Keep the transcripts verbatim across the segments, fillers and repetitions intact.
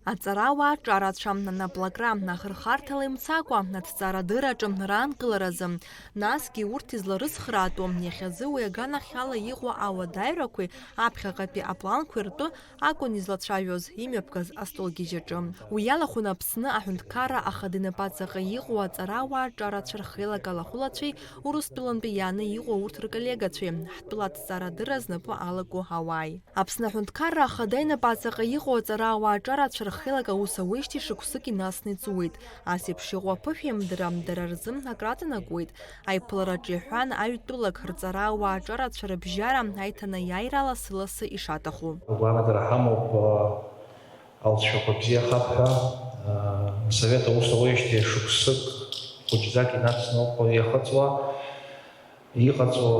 Аҵарауаа ҿарацәа, анаплакра, ахырхарҭала имцакәа, аҭҵаарадырраҿы раанкыларазы, насгьы урҭ изларыцхраатәу, иахьазы уи аганахьала иҟоу ауадаҩрақәеи аԥхьаҟатәи апланқәеи ртәы акәын излацәажәоз имҩаԥгаз астолгьежьаҿы. Уи иалахәын Аԥсны аҳәынҭқарра ахада инапаҵаҟа иҟоу аҵарауаа ҿарацәа рхеилак алахәылацәеи Урыстәылантәи иааны иҟоу урҭ рколлегацәеи, ҳтәыла аҭҵаарадырра знапы алаку ауааи. Аԥсны аҳәынҭқарра ахада инапаҵаҟа иҟоу аҵарауаа ҿарацәа рхеилак аус ауеижьҭеи шықәсык инасны иҵуеит. Ас еиԥш иҟоу аԥышәеимдара дара рзы акраҵанакуеит. Аиԥылараҿы иҳәан, аҩтәылак рҵарауаа ҿарацәа рыбжьара аиҭанеиааира лассы-лассы ишаҭаху. Агәаанагара ҳамоуп, алҵшәақәа бзиахап ҳәа, Асовет аус ауеижьҭеи шықәсык хәыҷӡак инацноуп иахыҵуа. Иҟаҵоу,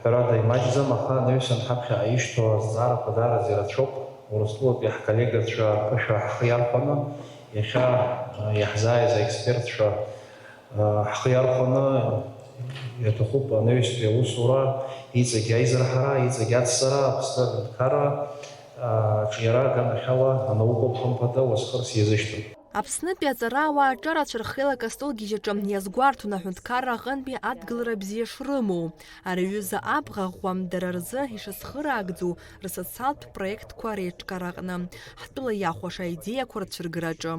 ҳәарада, имаҷӡам, аха анаҩсан ҳаԥхьаҟа ишьҭоу азҵаарақәа даараӡа ирацәоуп. Урыстәылатәи ҳколлегацәа рԥышәа ҳхы иархәаны, иахьа, а, иаҳзааиз аекспертцәа, а, ҳхы иархәаны, иаҭахуп анаҩстәи аусура, иҵегь аизырҳара, иҵегь ацҵара, Аԥсны аҳәынҭқарра, а, аҿиара аганахьала анаукоуп хымԥада уасхырс иазышьҭоуп. Аԥснытәи аҵарауаа ҿарацәа рхеилак астолгьежьаҿы иазгәарҭон аҳәынҭқарра аҟынтәи адгылара бзиа шрымоу. Ари аҩыза абӷа ӷәӷәа дара рзы ишазхыраагӡоу рсоциалтә проектқәа реиҿкаараҟны, ҳтәыла иахәаша аидеиақәа рцәырграҿы.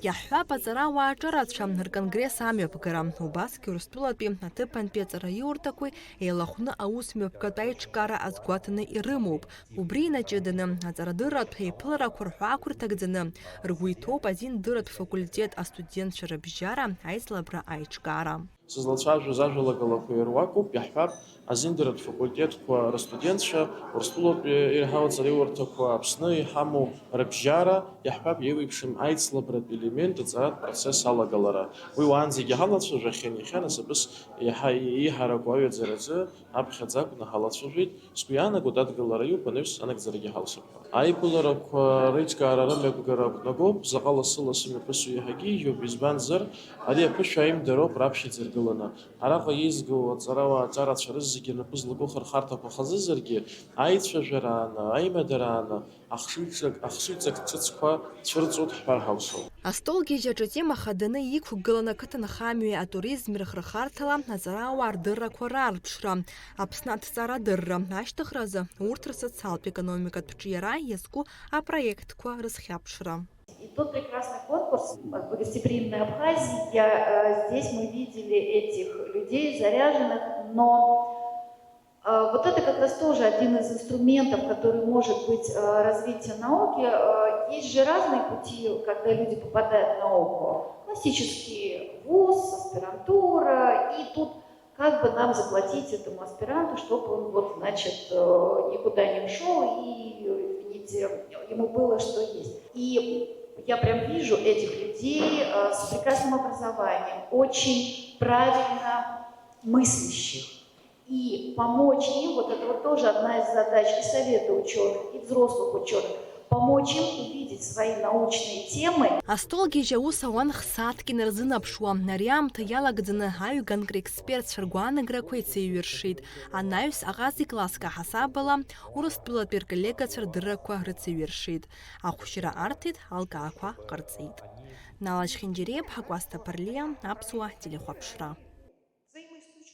Иаҳҳәап, аҵарауаа ҿарацәа рконгресс амҩаԥгара, убасгьы Урыстәылатәи аҭыԥантәи аҵараиурҭақәеи еилахәны аус мҩаԥгатә аиҿкаара азгәаҭаны ирымоуп. Убри инаҷыданы, аҵарадырратә еиԥыларақәа рҳәаақәа рҭагӡаны, ргәы иҭоуп азиндырратә факультет астудентцәа рыбжьара аицлабра аиҿкаара. Сызлацәажәоз ажәалагалақәа ируакуп, иаҳҳәап, азиндырратә факультетқәа рыстудентцәа, Урыстәылатәи еиҳау аҵараиурҭақәа Аԥсны иҳамоу рыбжьара, иаҳҳәап, еиуеиԥшым аицлабратә елемент аҵаратә процесс алагалара. Уи уаанӡагьы ҳалацәажәахьан, иахьа насыԥыс иаҳа еиҳараку аҩаӡаразы аԥхьаӡа акәны ҳалацәажәеит. Сгәы иаанагоит, адгылара иоуп, анаҩс анагӡарагьы ҳалсып ҳәа. Аиԥыларақәа реиҿкаара рымҩаԥгара ақәнагоуп, заҟа лассы-лассы мҩаԥысуа иаҳагьы ижьоуп, избанзар, ари аԥышәа аимдароуп раԥхьаӡа иргыланы. Араҟа еизгоу аҵарауаа аҿарацәа рызегьы рнапы злаку ахырхарҭақәа хазызаргьы, аицәажәарааны, аимадарааны, ахшыҩҵак, ахшыҩҵак ҿыцқәа цәырҵуеит ҳҳәар ҳалшоит. Астолгьежьаҿы атема хаданы иқәгылан ақыҭанхамҩеи атуризми рыхырхарҭала аҵарауаа рдыррақәа раарԥшра, Аԥсны аҭҵаарадырра, ашьҭыхразы урҭ рсоциалтә-економикатә ҿиара иазку апроектқәа рызхьаԥшра. И тот прекрасный конкурс, как бы, гостеприимной Абхазии, я, э, здесь мы видели этих людей заряженных, но А, вот это как раз тоже один из инструментов, который может быть, а, развитие науки. А, есть же разные пути, когда люди попадают в науку. Классический вуз, аспирантура, и тут как бы нам заплатить этому аспиранту, чтобы он вот, значит, э, никуда не ушел и, извините, ему было что есть. И я прям вижу этих людей, э, с прекрасным образованием, очень правильно мыслящих. И помочь им, вот это вот тоже одна из задач и совета учёных, и взрослых учёных, помочь им увидеть свои научные темы. Астолгьежь аус ауан х-сааҭк инарзынаԥшуа, ари аамҭа иалагӡаны аҩганк рекспертцәа ргәаанаграқәа еицеиҩыршеит. Анаҩс аҟазеи класск аҳасабала Урыстәылатәи рколлегацәа рдыррақәа рыцеиҩыршеит. Ахәшьра арҭеит, алкаақәа ҟарҵеит. Нала Чхинџьариа-иԥҳа, Кәасҭа Ԥарлиа, Аԥсуа телехәаԥшра.